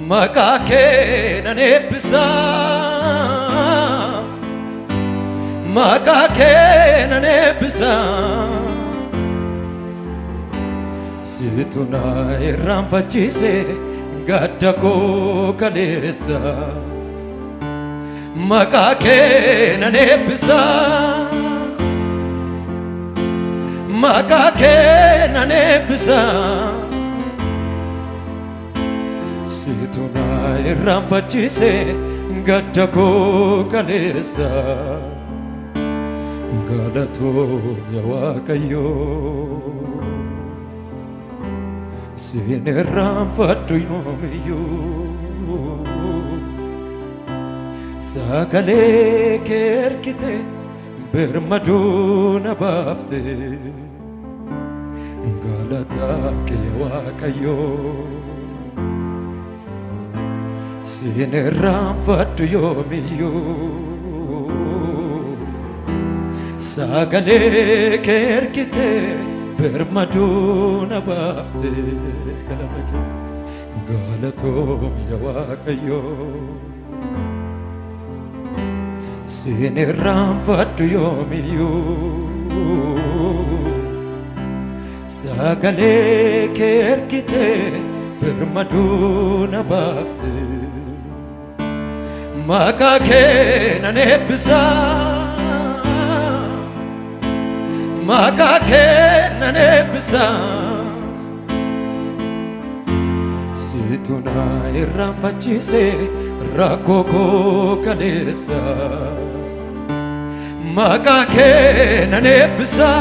Maqaa kee nan eebbisa. Maqaa kee nan eebbisa. Situ na irraanfachiise gadda koo kaleessa. Maqaa kee nan eebbisa. Maqaa kee nan eebbisa. Situ na irraanfachiise gadda koo kaleessa. Galatoon yaa Waaqayyoo. Sin irraanfadhu yoomiyyuu. Sagalee kee ergite birmaduu na baafte. Galata kee Waaqayyoo. Sin irraanfadhu yoomiyyuu. Sagalee kee ergite birmaduu na baafte. Galata kee galatoom yaa Waaqayyoo. Sin irraanfadhu yoomiyyuu. Sagalee kee ergite birmaduu na baafte. Maqaa kee nan eebbisa. Maqaa kee nan eebbisa. Situ na irraanfachiise rakkoo koo kaleessa. Maqaa kee nan eebbisa.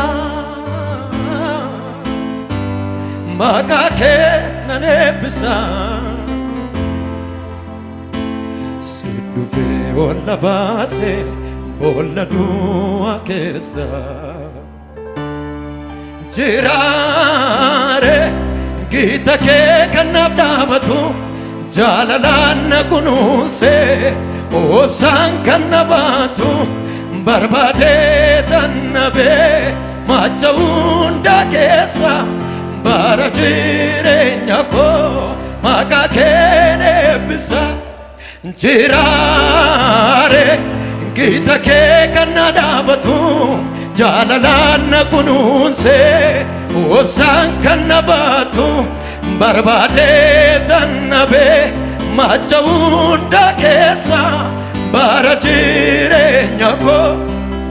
Maqaa kee nan eebbisa. Si dhufee ol baase boolla du'aa keessa. Jiraare gita kee kan naaf dhaabatu jaalalaan na kunuunse obsaan kan na baatu barbaadee tan na bee macha hunda keessa bara jireenya koo maqaa keen eebbisa. Jiraare gita kee kan na dhaabatu jaalalaan na kunuunse obsaan kan na baatu barbaadee tan na bee macha hunda keessa bara jireenya koo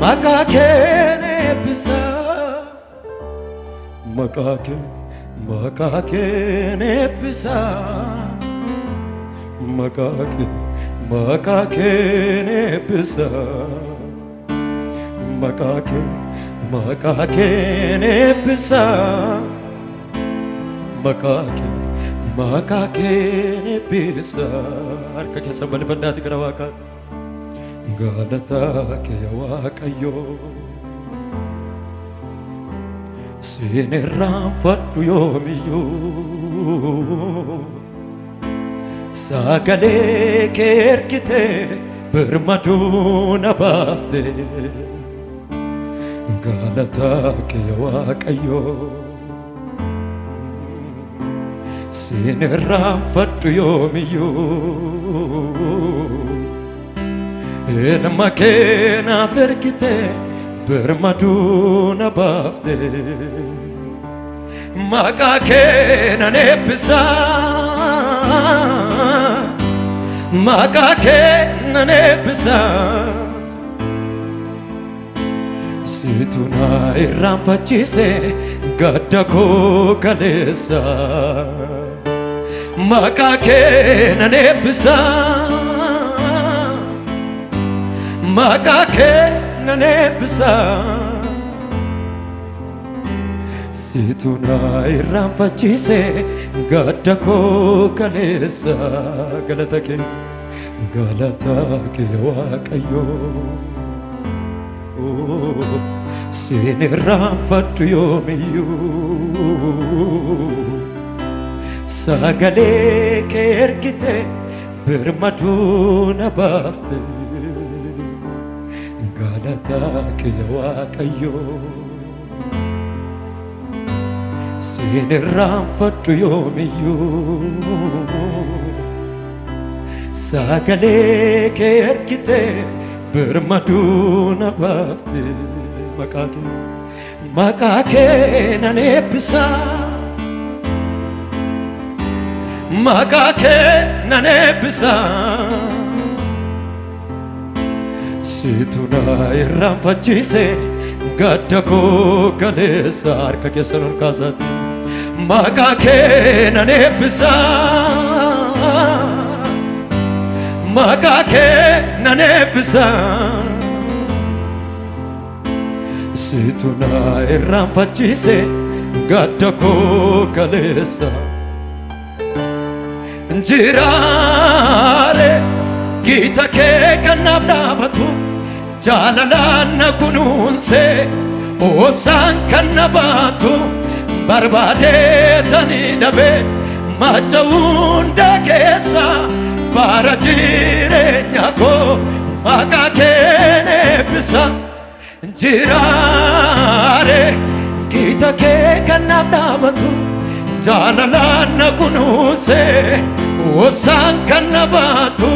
maqaa keen eebbisa. Maqaa kee maqaa keen eebbisa. Maqaa kee maqaa keen eebbisa. Maqaa kee maqaa keen eebbisa. Maqaa kee maqaa keen eebbisa. Harka keessan balifadhaati gara Waaqaatti. Galata kee yaa Waaqayyoo. Sin irraanfadhu yoomiyyuu. Sagalee kee ergite birmaduu na baafte. Galata kee yaa Waaqayyoo. Sin irraanfadhu yoomiyyuu. Ilma kee naaf ergite birmaduu na baafte. Maqaa kee nan eebbisa. Maqaa kee nan eebbisa. Situ na irraanfachiise gadda koo kaleessa. Maqaa kee nan eebbisa. Maqaa kee nan eebbisa. Situ na irraanfachiise gadda koo kaleessa. Galata kee galata kee Waaqayyoo. Sin irraanfadhu yoomiyyuu. Sagalee kee ergite birmaduu na baafte. Galata kee yaa Waaqayyoo. Sin irraanfadhu yoomiyyuu. Sagalee kee ergite birmaduu na baafte. Maqaa kee, maqaa kee nan eebbisa. Maqaa kee nan eebbisa. Situ na irraanfachiise gadda koo kaleessa. Harka keessan ol kaasaati. Maqaa kee nan eebbisa. Maqaa kee nan eebbisa. Situ na irraanfachiise gadda koo kaleessa. Jiraare gita kee kanaaf dhaabatu, jaalalaan na kunuunse, obsaan kan na baatu, barbaadee tani dhabe macha hunda keessa bara jireenya koo maqaa keen eebbisa. Jiraare gita kee kanaaf dhaabatu, jaalalaan na kunuunse, obsaan kan na baatu,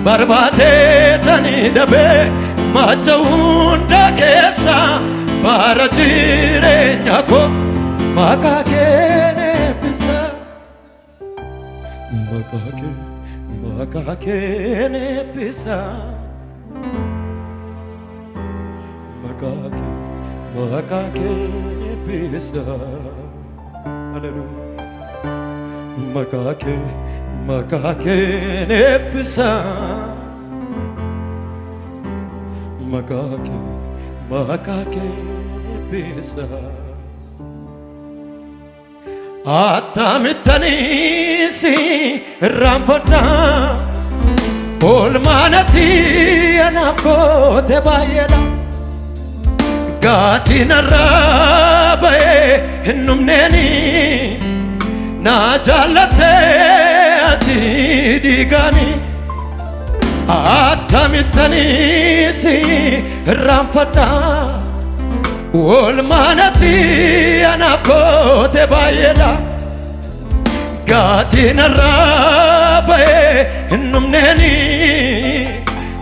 barbaadee tani dhabe macha hunda keessa bara jireenya koo maqaa keen eebbisa. Maqaa kee, maqaa keen eebbisa. Maqaa kee, maqaa keen eebbisa. Hallelujah. Maqaa kee, maqaa keen eebbisa. Maqaa kee, maqaa keen eebbisa. Attamittanii si irraanfadha? Oolmaanati anaaf goote baay'eedha. Gaatiin narraa ba'ee hin dhumneeni, na jaallattee ati dhiigaani. Attamittanii si irraanfadha? Oolmaanati anaaf goote baay'eedha. Gaatiin narraa ba'ee hin dhumneeni,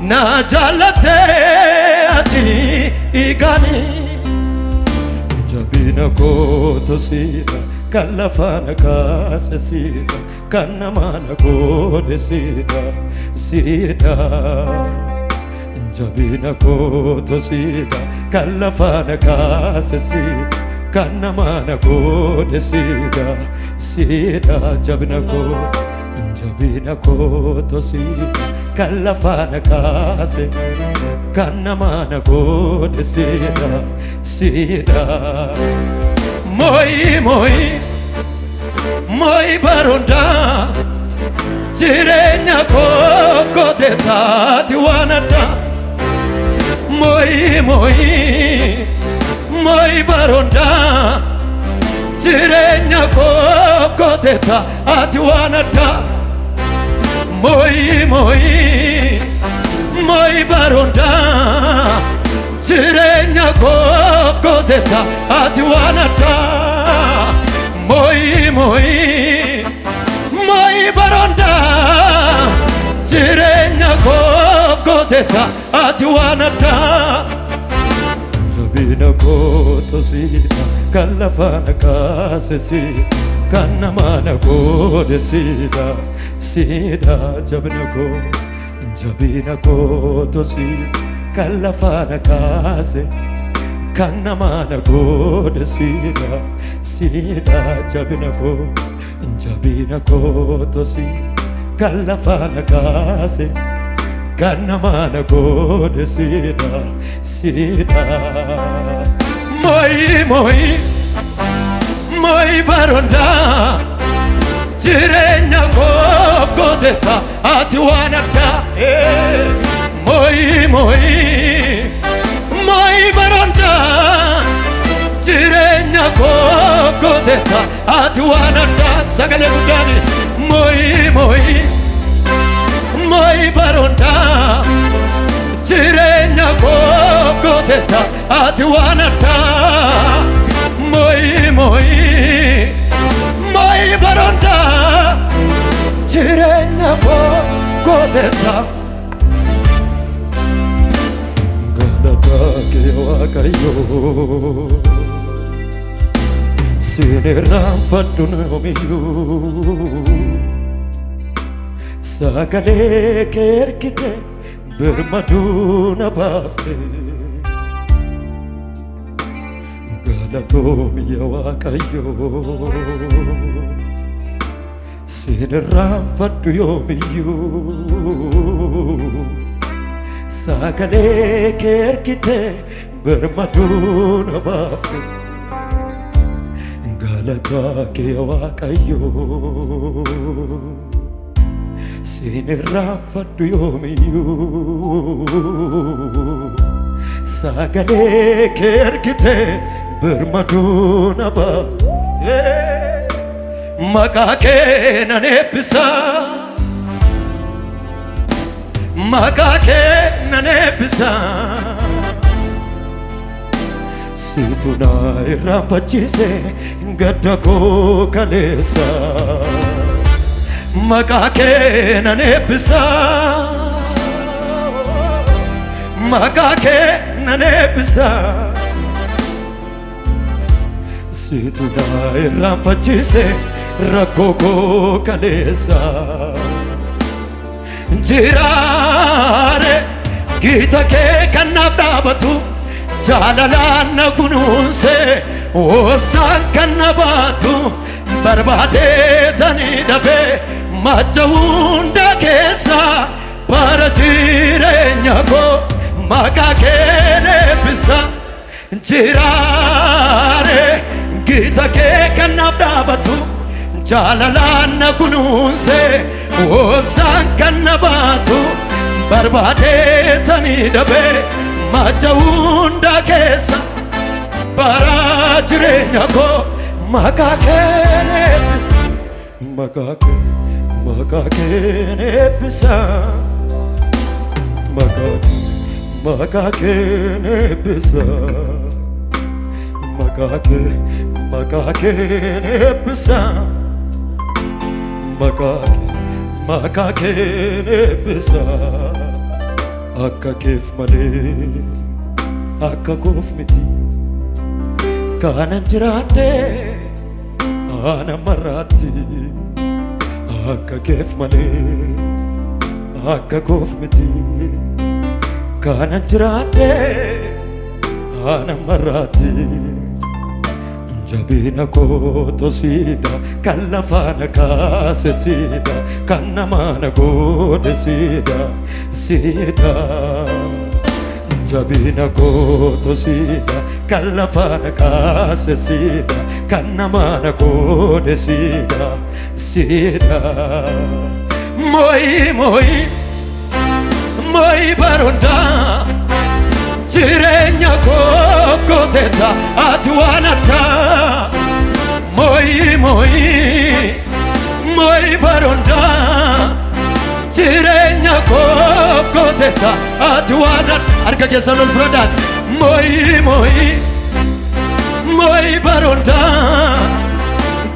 na jaallattee ati dhiigaani. Jabina kootu siidha, kan lafaa na kaase siidha, kan namaa na godhe siidha, siidha. Jabina kootu siidha, kan lafaa na kaase siidha, kan namaa na godhe siidha, siidha. Jabina koo, jabina kootu siidha, kan lafaa na kaase, kan namaa na godhe siidha, siidha. Mooyi, mooyi, mooyi baroondaa, jireenya koof goote taati waan addaa. Mooyi, mooyi, mooyi baroondaa, jireenya koof goote taati waan addaa. Mooyi, mooyi, mooyi baroondaa, jireenya koof goote taati waan addaa. Mooyi, mooyi, mooyi baroondaa, jireenya koof goote taati waan addaa. Jabina kootu siidha, kan lafaa na kaase siidha, kan namaa na godhe siidha, siidha. Jabina koo, jabina kootu siidha, kan lafaa na kaase, kan namaa na godhe siidha, siidha. Jabina koo, jabina kootu siidha, kan lafaa na kaase, kan namaa na godhe siidha, siidha. Mooyi, mooyi, mooyi baroondaa, jireenya koof goote ati waan addaa. Mooyi, mooyi, mooyi baroondaa, jireenya koof goote ati waan addaa. Sagalee guddaani. Mooyi, mooyi, mooyi baroondaa, jireenya koof goote ati waan addaa. Mooyi, mooyi, mooyi baroondaa, jireenya koof gooteetta. Galata kee Waaqayyoo sin irraanfadhu yoomiyyuu. Sagalee kee ergite birmaduu na baafte. Galatoomi yaa Waaqayyoo sin irraanfadhu yoomiyyuu. Sagalee kee ergite birmaduu na baafte. Galata kee Waaqayyoo sin irraanfadhu yoomiyyuu. Sagalee kee ergite birmaduu na baafte. Maqaa kee nan eebbisa, maqaa kee nan eebbisa. Situ na irraanfachiise gadda koo kaleessa. Maqaa kee nan eebbisa, maqaa kee nan eebbisa. Situ na irraanfachiise rakkoo koo kaleessa. Jiraare gita kee kan naaf dhaabatu, jaalalaan na kunuunse obsaan kan na baatu. Barbaadee tanii dhabee macha hunda keessa bara jireenya koo maqaa kee eebbisa. Jiraare gita kee kan naaf dhaabatu, jaalalaan na kunuunse obsaan kan na baatu. Barbaadee tanii dhabee macha hunda keessa bara jireenya koo maqaa kee eebbisa. Maqaa kee, maqaa kee eebbisa. Maqaa kee, maqaa kee eebbisa. Maqaa kee, maqaa kee eebbisa. Maqaa kee, maqaa kee eebbisa. Akka keef malee akka koof miti kanan jiraadhe ana marraatti. Akka keef malee akka koof miti kanan jiraadhe ana marraatti. Jabina kooto siidha kan lafaa na kaase siidha kan namaa na godhe siidha siidha. Jabina kooto siidha kan lafaa na kaase siidha kan namaa na godhe siidha siidha. Mooyi mooyi mooyi baroondaa jireenya koof gooteetta ati waan addaa. Mooyi mooyi mooyi baroondaa jireenya koof gooteetta ati waan addaa. Harka keessan ol fudhadhaati. Mooyi mooyi mooyi baroondaa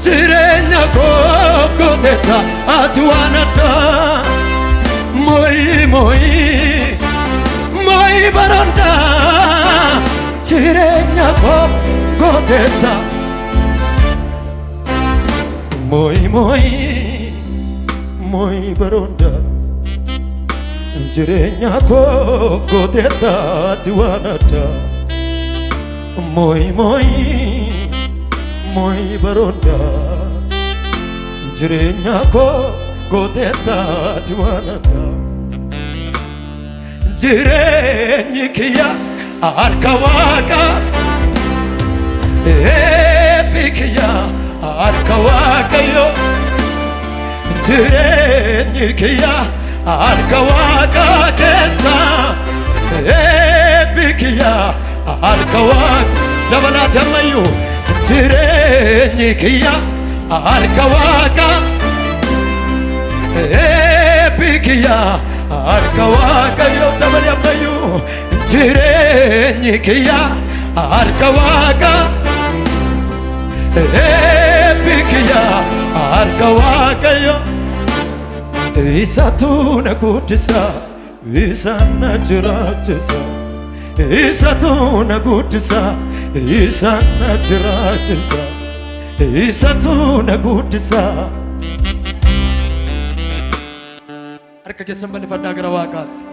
jireenya koof gooteetta ati waan addaa. Mooyi mooyi mooyi baroondaa jireenya koof gooteetta. Mooyi mooyi mooyi baroondaa jireenya koof gooteetta ati waan addaa. Mooyi mooyi mooyi baroondaa jireenya koof gooteetta ati waan addaa. Jireenyi kiyya harka Waaqaa, eebbi kiyya harka Waaqayyoo. Jireenyi kiyya harka Waaqaa keessa, eebbi kiyya harka Waaqa. Dabalaati ammayyuu. Jireenyi kiyya harka Waaqaa, eebbi kiyya harka Waaqayyoo. Dabali ammayyuu. Jireenyi kiyya harka Waaqaa, eebbi kiyya harka Waaqayyoo. Isatu na guddisa, isa na jiraachisa. Isatu na guddisa, isa na jiraachisa. Isatu na guddisa. Harka keessan bal'ifadhaa gara Waaqaatti.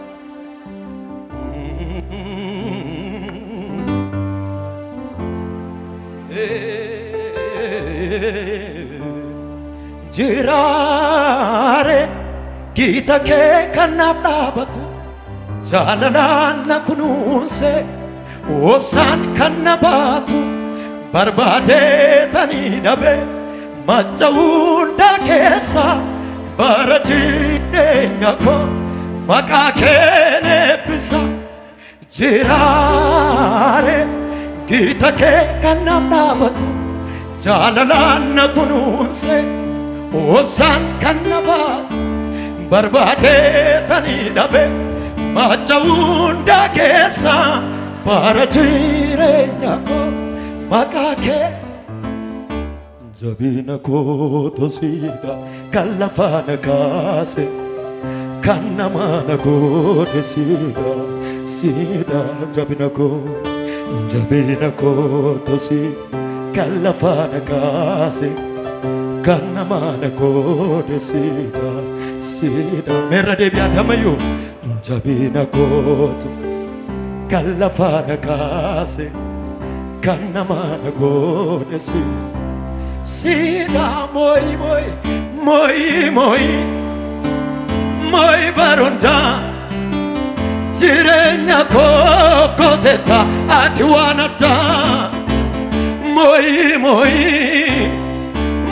Jiraare gita kee kanaaf dhaabatu, jaalalaan na kunuunse, obsaan kan na baatu, barbaadeetanii dhabe macca hunda keessa bara jireenya koo maqaa keen eebbisa. Jiraare gita kee kanaaf dhaabatu, jaalalaan na kunuunse, obsaan kan na baatu, barbaadeetanii dhabe macca hunda keessa bara jireenya koo maqaa kee. Jabina koo tosiidha kan lafaa na kaase, kan namaa na godhe siidha, siidha jabina koo. Jabina koo tosii kan lafaa na kaase, kan namaa na godhe siidha, siidha. Meerra deebi'aati ammayyuu. Jabina kootu kan lafaa na kaase, kan namaa na godhe siidha, siidha. Mooyi mooyi mooyi mooyi mooyi barundaa jireenya koof gooteetta ati waan addaa. Mooyi mooyi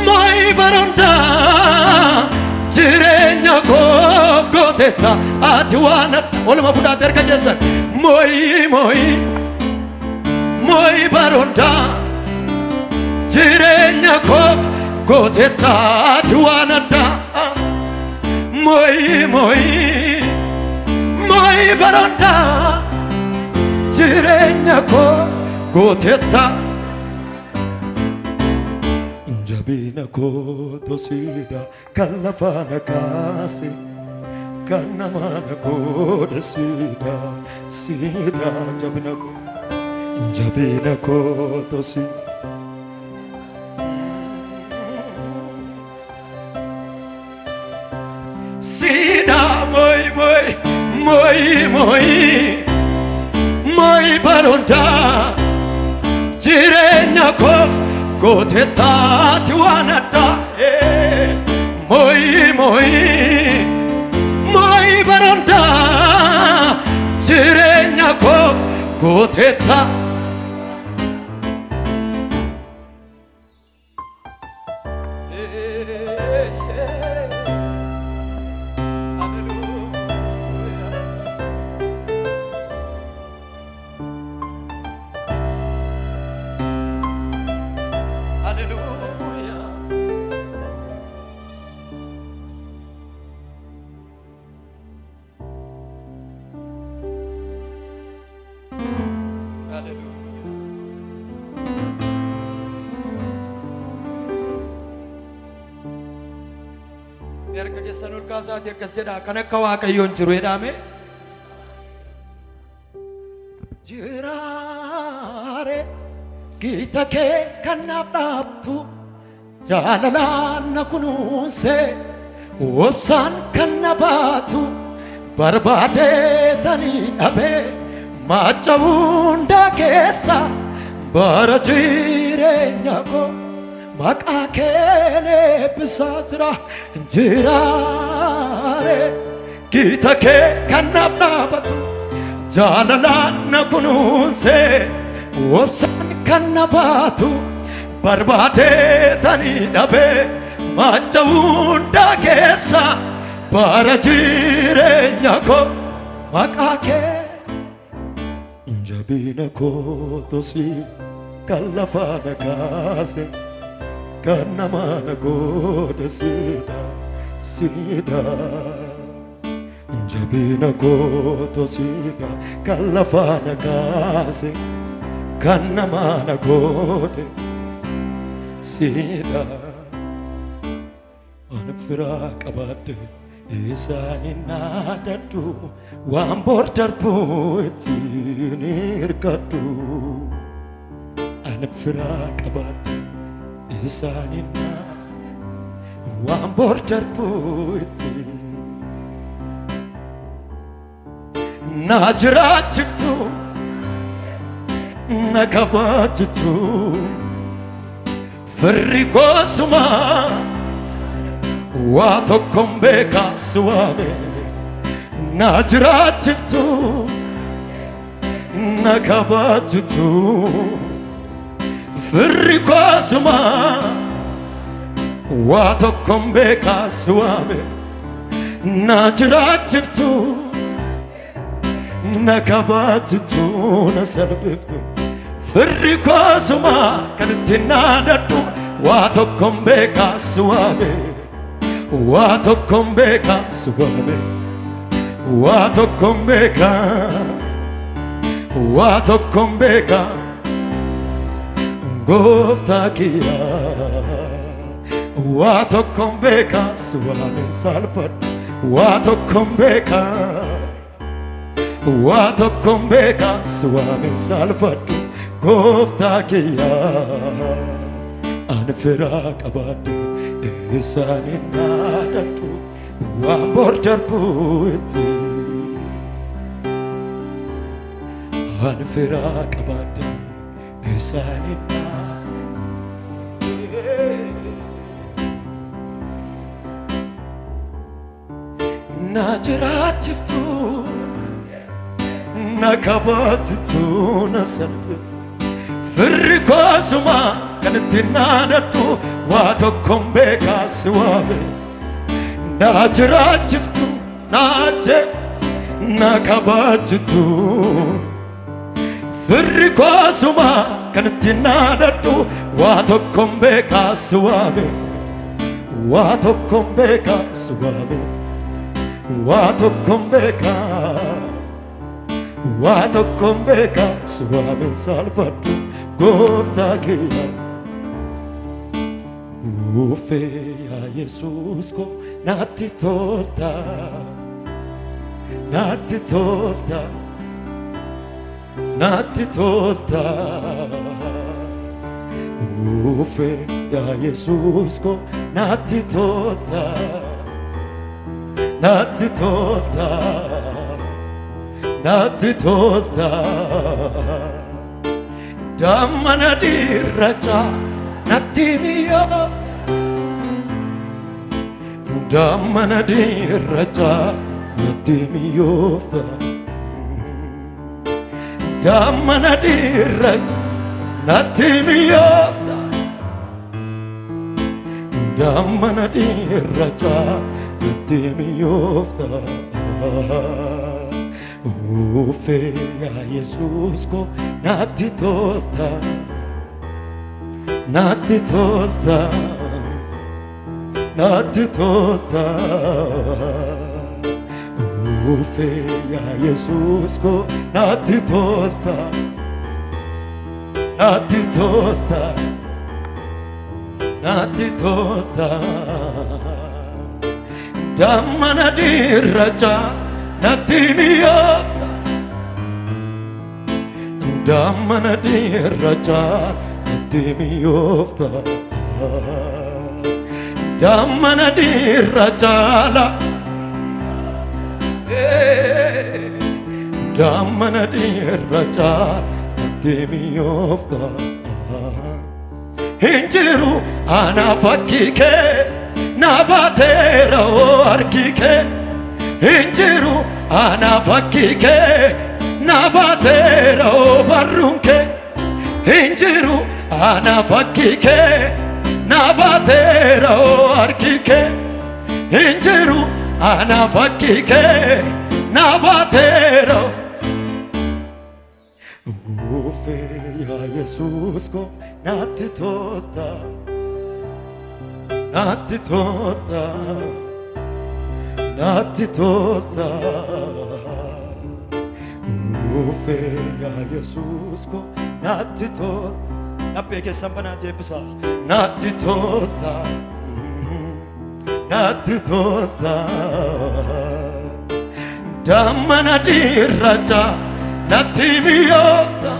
mooyi barundaa jireenya koof gooteetta ati waan addaa. Waluma fudhaate harka keessan. Mooyi mooyi mooyi barundaa jireenya koof gooteetta ati waan addaa. Mooyi mooyi mooyi barundaa jireenya koof gooteetta. Jabina koo tosiidha kan lafaa na kaase, kan namaa na godhe siidha, siidha jabina koo. Jabina koo tosii. Siidha mooyi mooyi mooyi mooyi mooyi barundaa jireenya koof gooteetta ati waan addaa. Mooyi mooyi mooyi barundaa jireenya koof gooteetta. Hallelujah. Hallelujah. Harka keessan ol kaasaati akkas jedhaa, kan akka Waaqayyoon jiru jedhame. Jiraare gita kee kanaaf dhaabtu, jaalalaan na kunuunse, obsaan kan na baatu, barbaadeetanii dhabe macca hunda keessa bara jireenya koo maqaa keen eebbisaa jira. Jiraare gita kee kanaaf dhaabatu, jaalalaan na kunuunse, obsaan kan na baatu, barbaadeetanii dhabe macca hunda keessa bara jireenya koo maqaa kee. Jabina koo tosii kan lafaa na kaase, kan namaa na godhe siidha, siidha. Jabina koo tosiidha kan lafaa na kaase, kan namaa na godhe siidha. Ani firaa qabaadhe Isaan naadadhu waan bor darbu ittiin hirkadhu. Ani fira qabaadhu isaan waan bor darbu ittiin. Na jiraachiftu na kabajtu firri koosuma waa tokkoon beekaa si waame. Na jiraachiftu na kabajtu firri koosuma waa tokkoon beekaa si waame. Na jiraachiftu na kabajtu na salphiftu firri koosuma kan ittiin naadadhu waa tokkoon beekaa si waame. Waa tokkoon beekaa si waame. Waa tokkoon beekaa. Waa tokkoon beekaa. Gooftaa kiyyaa. Waa tokkoon beekaa si waame salphadhu. Waa tokkoon beekaa. Waa tokkoon beekaa si waame salphadhu. Gooftaa kiyyaa. Ani fira qabaadhu isaan naadadhu waan bor darbu ittiin. Ani fira qabaadhu isaan na jiraachiftu na kabajtu na salphiftu firri koosuma kan ittiin naadadhu waa tokkoon beekaa si waame. Na jiraachiftu na kabajtu firri koosuma kan ittiin naadadhu waa tokkoon beekaa si waame. Waa tokkoon beekaa si waame. Waa tokkoon beekaa. Waa tokkoon beekaa si waame salphadhu gooftaa kiyyaa. Uffee yaa Yesuus koo natti tolta, natti tolta, natti tolta. Uffee yaa Yesuus koo natti tolta, natti tolta, natti tolta. Dammana dirracha natti mi'oofta. Dammana dirracha natti mi'oofta. Dammana dirracha natti mi'oofta. Dammana dirracha natti mi'oofta. Uffee yaa Yesuus koo natti tolta, natti tolta, natti tolta. Uffee yaa Yesuus koo natti tolta, natti tolta, natti tolta. Dammana dirracha natti mi'oofta. Dammana dirracha natti mi'oofta. Dammana dirracha la. Dammana dirracha natti mi'oofta. Hin jiru ana fakkii kee na baateera harki kee. Hin jiru ana fakkii kee na baateera barruun kee. Hin jiru ana fakkii kee na baateera harki kee. Hin jiru ana fakkii kee na baateera. Uffee yaa Yesuus koo natti tolta, natti tolta, natti tolta. Uffee yaa Yesuus koo natti tolta. Laphee keessan banaatee eebbisaa. Natti tolta, natti tolta. Dammana dirracha natti mi'oofta.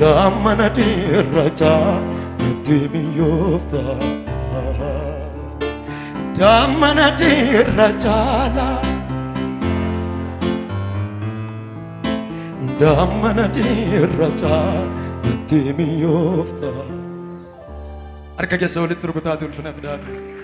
Dammana dirracha natti mi'oofta. Dammana dirracha dammana dirracha natti mi'oofta. Harka keessa walitti rukutaati ulfina fidaati.